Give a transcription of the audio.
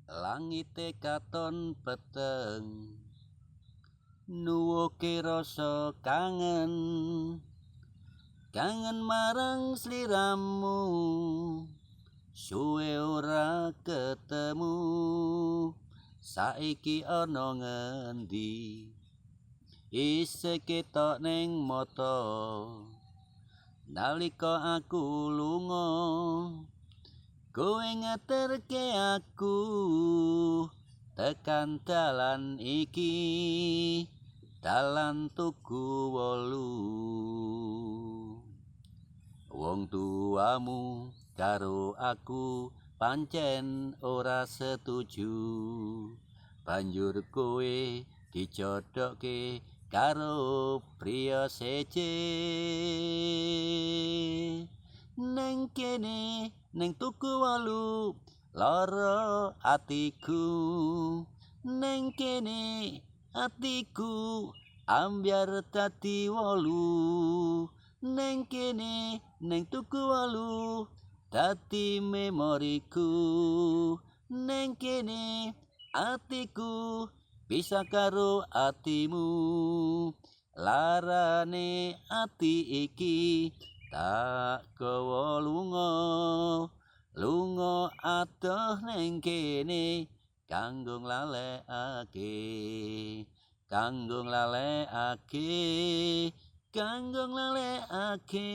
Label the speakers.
Speaker 1: Langite katon peteng, nuwuhke rasa kangen, kangen marang sliramu. Suwe ora ketemu, saiki ana ngendi? Isih ketok ning mata nalika aku lunga. Kowe ngeterke aku tekan dalan iki, dalan tugu wolu. Wong tuamu karo aku pancen ora setuju, banjur kowe dijodohke karo priya seje. Neng kene neng tugu wolu lara atiku, neng kene atiku ambyar dadi wolu. Neng kene neng tugu wolu dadi memoriku, neng kene atiku pisah karo atimu. Larane ati iki tak gawa lunga, lunga adoh neng kene kanggo nglalekake, kanggo nglalekake, kanggo nglalekake.